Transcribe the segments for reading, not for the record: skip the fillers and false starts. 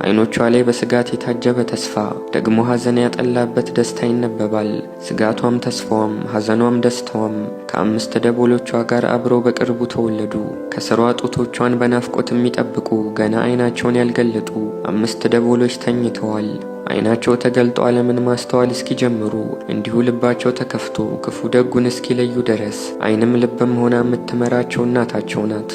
አይኖቿ ላይ በስጋት የታጀበ ተስፋ፣ ደግሞ ሐዘን ያጠላበት ደስታ ይነበባል። ስጋቷም ተስፋዋም፣ ሐዘኗም ደስታዋም ከአምስት ደቦሎቿ ጋር አብረው በቅርቡ ተወለዱ። ከስሯ ጡቶቿን በናፍቆት የሚጠብቁ ገና አይናቸውን ያልገለጡ አምስት ደቦሎች ተኝተዋል። አይናቸው ተገልጦ ዓለምን ማስተዋል እስኪጀምሩ፣ እንዲሁ ልባቸው ተከፍቶ ክፉ ደጉን እስኪለዩ ድረስ አይንም ልብም ሆና የምትመራቸው እናታቸው ናት።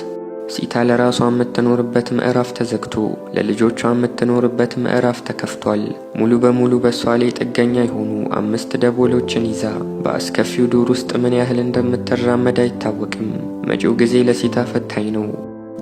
ሲታ ለራሷ የምትኖርበት ምዕራፍ ተዘግቶ ለልጆቿ የምትኖርበት ምዕራፍ ተከፍቷል። ሙሉ በሙሉ በእሷ ላይ ጥገኛ የሆኑ አምስት ደቦሎችን ይዛ በአስከፊው ዱር ውስጥ ምን ያህል እንደምትራመድ አይታወቅም። መጪው ጊዜ ለሲታ ፈታኝ ነው።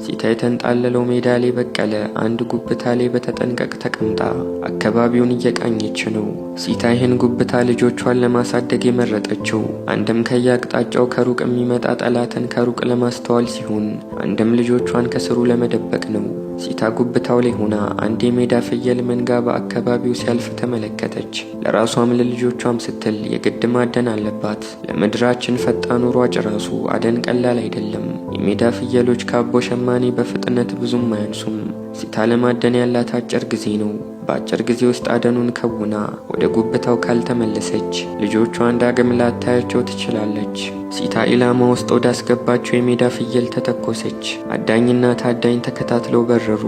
ሲታ የተንጣለለው ሜዳ ላይ በቀለ አንድ ጉብታ ላይ በተጠንቀቅ ተቀምጣ አካባቢውን እየቃኘች ነው። ሲታ ይህን ጉብታ ልጆቿን ለማሳደግ የመረጠችው አንድም ከየአቅጣጫው ከሩቅ የሚመጣ ጠላትን ከሩቅ ለማስተዋል ሲሆን፣ አንድም ልጆቿን ከስሩ ለመደበቅ ነው። ሲታ ጉብታው ላይ ሆና አንድ የሜዳ ፍየል መንጋ በአካባቢው ሲያልፍ ተመለከተች። ለራሷም ለልጆቿም ስትል የግድ ማደን አለባት። ለምድራችን ፈጣኑ ሯጭ ራሱ አደን ቀላል አይደለም። የሜዳ ፍየሎች ከአቦ ሸማኔ በፍጥነት ብዙም አያንሱም። ሲታ ለማደን ያላት አጭር ጊዜ ነው። በአጭር ጊዜ ውስጥ አደኑን ከውና ወደ ጉብታው ካልተመለሰች ልጆቿን ዳግም ላታያቸው ትችላለች። ሲታ ኢላማ ውስጥ ወዳስገባቸው የሜዳ ፍየል ተተኮሰች። አዳኝና ታዳኝ ተከታትለው በረሩ።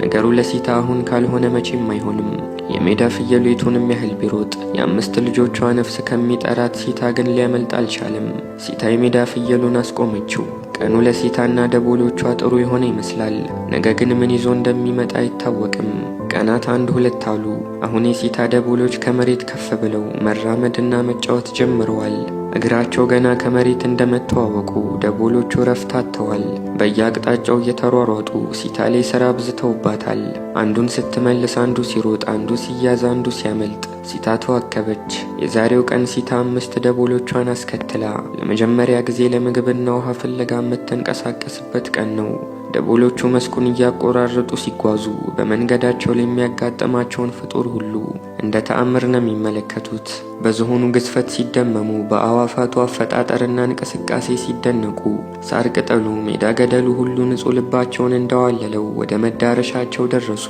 ነገሩ ለሲታ አሁን ካልሆነ መቼም አይሆንም። የሜዳ ፍየሉ የቱንም ያህል ቢሮጥ የአምስት ልጆቿ ነፍስ ከሚጠራት ሲታ ግን ሊያመልጥ አልቻለም። ሲታ የሜዳ ፍየሉን አስቆመችው። ቀኑ ለሲታና ደቦሎቿ ጥሩ የሆነ ይመስላል። ነገ ግን ምን ይዞ እንደሚመጣ አይታወቅም። ቀናት አንድ ሁለት አሉ። አሁን የሲታ ደቦሎች ከመሬት ከፍ ብለው መራመድና መጫወት ጀምረዋል። እግራቸው ገና ከመሬት እንደመተዋወቁ ደቦሎቹ ረፍት አጥተዋል። በየአቅጣጫው እየተሯሯጡ ሲታ ላይ ስራ አብዝተውባታል። አንዱን ስትመልስ አንዱ ሲሮጥ፣ አንዱ ሲያዝ፣ አንዱ ሲያመልጥ ሲታ ተዋከበች። የዛሬው ቀን ሲታ አምስት ደቦሎቿን አስከትላ ለመጀመሪያ ጊዜ ለምግብና ውሃ ፍለጋ የምትንቀሳቀስበት ቀን ነው። ደቦሎቹ መስኩን እያቆራረጡ ሲጓዙ በመንገዳቸው ላይ የሚያጋጥማቸውን ፍጡር ሁሉ እንደ ተአምር ነው የሚመለከቱት። በዝሆኑ ግዝፈት ሲደመሙ፣ በአዋፋቱ አፈጣጠርና እንቅስቃሴ ሲደነቁ፣ ሳር ቅጠሉ፣ ሜዳ ገደሉ ሁሉ ንጹሕ ልባቸውን እንዳዋለለው ወደ መዳረሻቸው ደረሱ።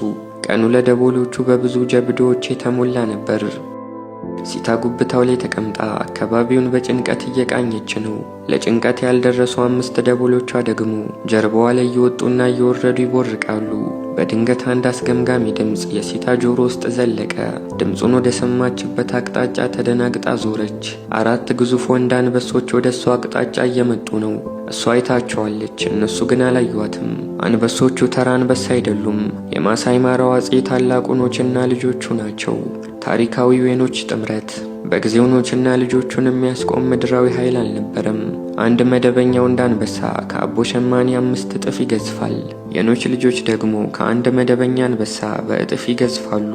ቀኑ ለደቦሎቹ በብዙ ጀብዶዎች የተሞላ ነበር። ሲታ ጉብታው ላይ ተቀምጣ አካባቢውን በጭንቀት እየቃኘች ነው። ለጭንቀት ያልደረሱ አምስት ደቦሎቿ ደግሞ ጀርባዋ ላይ እየወጡና እየወረዱ ይቦርቃሉ። በድንገት አንድ አስገምጋሚ ድምፅ የሲታ ጆሮ ውስጥ ዘለቀ። ድምፁን ወደ ሰማችበት አቅጣጫ ተደናግጣ ዞረች። አራት ግዙፍ ወንድ አንበሶች ወደ እሷ አቅጣጫ እየመጡ ነው። እሷ አይታቸዋለች፣ እነሱ ግን አላዩዋትም። አንበሶቹ ተራ አንበሳ አይደሉም። የማሳይ ማራው አጼ ታላቁ ኖችና ልጆቹ ናቸው። ታሪካዊው የኖች ጥምረት። በጊዜው ኖችና ልጆቹን የሚያስቆም ምድራዊ ኃይል አልነበረም። አንድ መደበኛ ወንድ አንበሳ ከአቦ ሸማኔ 5 እጥፍ ይገዝፋል። የኖች ልጆች ደግሞ ከአንድ መደበኛ አንበሳ በእጥፍ ይገዝፋሉ።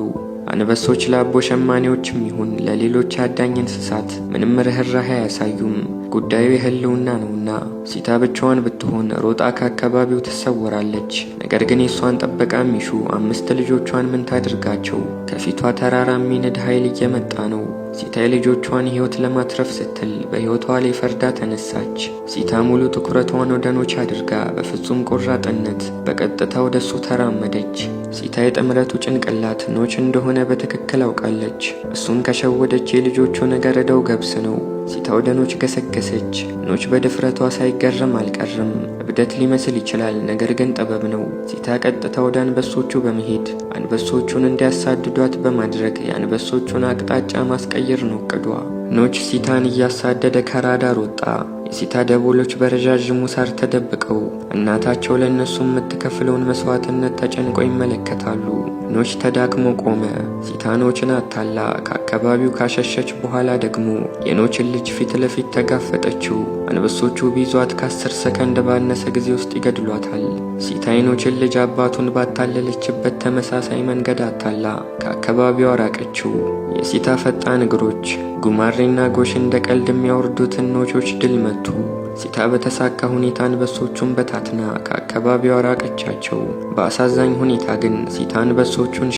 አንበሶች ለአቦ ሸማኔዎችም ይሁን ለሌሎች አዳኝ እንስሳት ምንም ርኅራኄ አያሳዩም። ጉዳዩ የህልውና ነውና። ሲታ ብቻዋን ብትሆን ሮጣ ከአካባቢው ትሰወራለች። ነገር ግን የእሷን ጥበቃ የሚሹ አምስት ልጆቿን ምን ታድርጋቸው? ከፊቷ ተራራ የሚንድ ኃይል እየመጣ ነው። ሲታ የልጆቿን ሕይወት ለማትረፍ ስትል በሕይወቷ ላይ ፈርዳ ተነሳች። ሲታ ሙሉ ትኩረቷን ወደ ኖች አድርጋ በፍጹም ቆራጥነት በቀጥታ ወደ እሱ ተራመደች። ሲታ የጥምረቱ ጭንቅላት ኖች እንደሆነ በትክክል አውቃለች። እሱን ከሸወደች የልጆቹ ነገር ዕዳው ገብስ ነው። ሲታ ወደ ኖች ገሰገሰች። ኖች በድፍረቷ ሳይገረም አልቀርም። እብደት ሊመስል ይችላል፣ ነገር ግን ጥበብ ነው። ሲታ ቀጥታ ወደ አንበሶቹ በመሄድ አንበሶቹን እንዲያሳድዷት በማድረግ የአንበሶቹን አቅጣጫ ማስቀየር ነው እቅዷ። ኖች ሲታን እያሳደደ ከራዳር ወጣ። የሲታ ደቦሎች በረዣዥሙ ሳር ተደብቀው እናታቸው ለእነሱ የምትከፍለውን መስዋዕትነት ተጨንቀው ይመለከታሉ። ኖች ተዳክሞ ቆመ። ሲታ ኖችን አታላ ከአካባቢው ካሸሸች በኋላ ደግሞ የኖችን ልጅ ፊት ለፊት ተጋፈጠችው። አንበሶቹ ቢይዟት ከ10 ሰከንድ ባነሰ ጊዜ ውስጥ ይገድሏታል። ሲታ የኖችን ልጅ አባቱን ባታለለችበት ተመሳሳይ መንገድ አታላ ከአካባቢው አራቀችው። የሲታ ፈጣን እግሮች ጉማሬና ጎሽ እንደ ቀልድ የሚያወርዱትን ኖቾች ድል መቱ። ሲታ በተሳካ ሁኔታ አንበሶቹን በታትና ከአካባቢው አራቀቻቸው። በአሳዛኝ ሁኔታ ግን ሲታ አንበሶቹን